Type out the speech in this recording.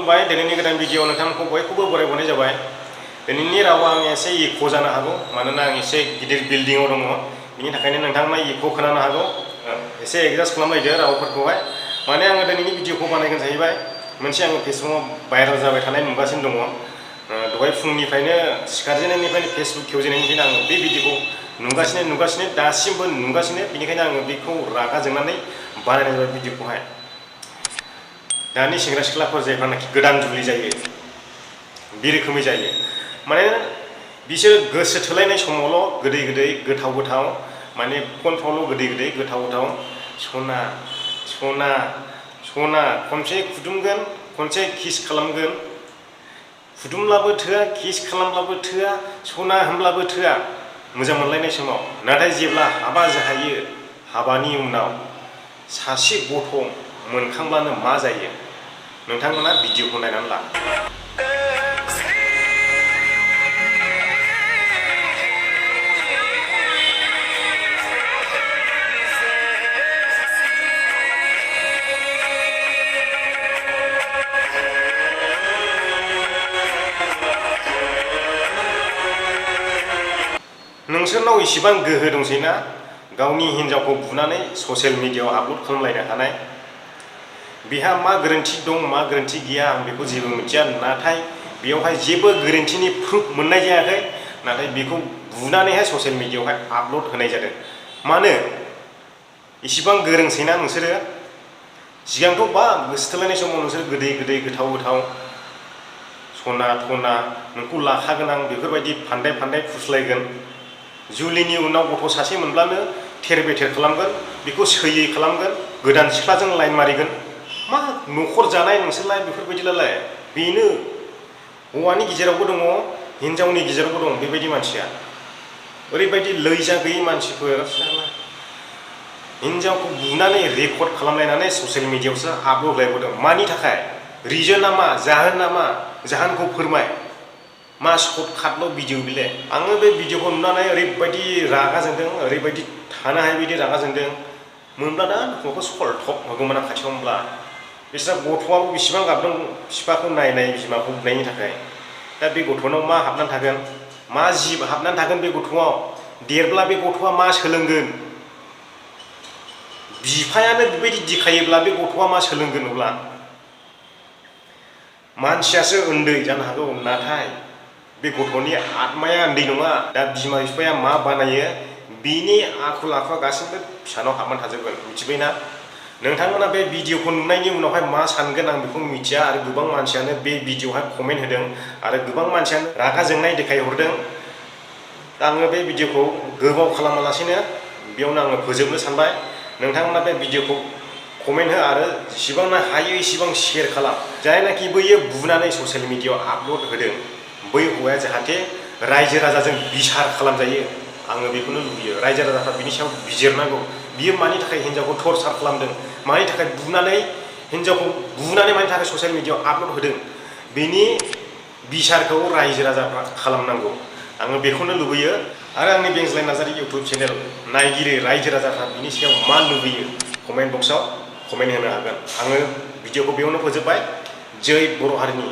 खुलुमबाय दिनैनि गोदान भिडिअ नोंथांमोनखौ बयखौबो बरायबावनाय जाबाय। दिनैनि रावा आं एसे इक' जानो हागौ मानोना आं एसे गिदिर बिल्डिंआव दङ बिनि थाखायनो नोंथांमोना इक' खोनानो हागौ। एसे एडजास्ट खालामलायदो रावफोरखौहाय। माने आङो दिनैनि भिडिअखौ बानायगोन जाहैबाय मोनसे आङो फेसबुकआव भाइरेल जाबाय थानाय नुगासिनो दङ। दहाय फुंनिफ्रायनो सिखारजेननायनिफ्रायनो फेसबुक खेवजेननायनिफ्रायनो आङो बे भिडिअखौ नुगासिनो दासिमबो नुगासिनो। बेनिखायनो आङो बेखौ रागा जोंनानै बानायनाय जाबाय भिडिअखौहाय। दानि सेंग्रा सिख्लाफोर जायफ्रानाखि गोदान जुलि जायो बे रोखोमै जायो। माने बिसोर गोसो थोलायनाय समावल' गोदै गोदै गोथाव गोथाव माने फनफ्रावल' गोदै गोदै गोथाव गोथाव सना सना सना खनसे खुदुमगोन खनसे किस खालामगोन। खुदुमब्लाबो थोआ किस खालामब्लाबो थोआ सना होनब्लाबो थोआ मोजां मोनलायनाय समाव। नाथाय जेब्ला हाबा जाहैयो हाबानि उनाव सासे गथ' मोनखांब्लानो मा जायो नोंथांमोना भिडिअखौ नायनानै ला। नोंसोरनाव इसिबां गोहो दंसै ना गावनि हिन्जावखौ बुनानै ससियेल मिडियाआव आपल'ड खालामलायनो हानाय। बेहा मा गोरोन्थि दं मा गोरोन्थि गैया आं बेखौ जेबो मिथिया। नाथाय बेयावहाय जेबो गोरोन्थिनि प्रुफ मोननाय जायाखै। नाथाय बेखौ बुनानैहाय ससियेल मिडियाआवहाय आपल'ड होनाय जादों। मानो इसिबां गोरोंसैना नोंसोरो? सिगांथ' बा गोसो थोलायनाय समाव नोंसोर गोदै गोदै गोथाव गोथाव सना थना नोंखौ लाखागोन आं बेफोरबायदि फान्दाय फान्दाय फुस्लायगोन। जुलिनि उनाव गथ' सासे मोनब्लानो थेर बेथेर खालामगोन बेखौ सैयै खालामगोन गोदान सिख्लाजों लाइन मारिगोन। मा न'खर जानाय नोंसोरलाय बेफोरबायदिलाय? बेनो हौवानि गेजेरावबो दङ हिन्जावनि गेजेरावबो दं बेबायदि मानसिया। ओरैबायदि लैजा गैयै मानसिफोर हिन्जावखौ बुनानै रेकर्ड खालामलायनानै ससियेल मिडियाआवसो आपल'ड लायबावदों। मानि थाखाय? रिजोनआ मा? जाहोना मा? जाहोनखौ फोरमाय। मा सर्टकाटल' भिडिअ बिलाय? आङो बे भिडिअखौ नुनानै ओरैबायदि रागा जोंदों ओरैबायदि थानो हायै बायदि रागा जोंदों। मोनब्ला दा न'खौ सलथब होगौमोन आं खाथियाव मोनब्ला। बिस्रा गथ'आबो बेसेबां गाबदों बिफाखौ नायनाय बिमाखौ बुनायनि थाखाय। दा बे गथ'नाव मा हाबनानै थागोन? मा जिब हाबनानै थागोन बे गथ'आव? देरब्ला बे गथ'आ मा सोलोंगोन? बिफायानो बेबायदि दिखायोब्ला बे गथ'आ मा सोलोंगोन? अब्ला मानसियासो उन्दै जानो हागौ नाथाय बे गथ'नि आत्माया उन्दै नङा। दा बिमा बिफाया मा बानायो बिनि आखल आखुआ गासिबो फिसानाव हाबनानै थाजोबगोन। मिथिबायना? नोंथांमोना बे भिडिअखौ नुनायनि उनावहाय मा सानगोन आं बेखौ मिथिया। आरो गोबां मानसियानो बे भिडिअआवहाय कमेन्ट होदों आरो गोबां मानसियानो रागा जोंनाय देखायहरदों। दा आङो बे भिडिअखौ गोबाव खालामालासेनो बेयावनो आङो फोजोबनो सानबाय। नोंथांमोना बे भिडिअखौ कमेन्ट हो आरो जेसेबांनो हायो एसेबां शेयार खालाम। जायनाखि बैयो बुनानै ससियेल मिडियाआव आपल'ड होदों बै हौवाया जाहाथे रायजो राजाजों बिसार खालामजायो आङो बेखौनो लुबैयो। रायजो राजाफ्रा बिनि सायाव बिजिरनांगौ। बियो मानि थाखाय हिन्जावखौ टर्चार खालामदों मानि थाखाय बुनानै हिन्जावखौ बुनानै मानि थाखाय ससियेल मिडियाआव आपल'ड होदों बेनि बिसारखौ रायजो राजाफ्रा खालामनांगौ। आङो बेखौनो लुबैयो। आरो आंनि बेंज्लाय नार्जारि इउटुब चेनेल नायगिरि रायजो राजाफ्रा बिनि सायाव मा लुबैयो कमेन्ट बक्सआव कमेन्ट होनो हागोन। आङो भिडिअखौ बेयावनो फोजोबबाय। जै बर' हारिनि।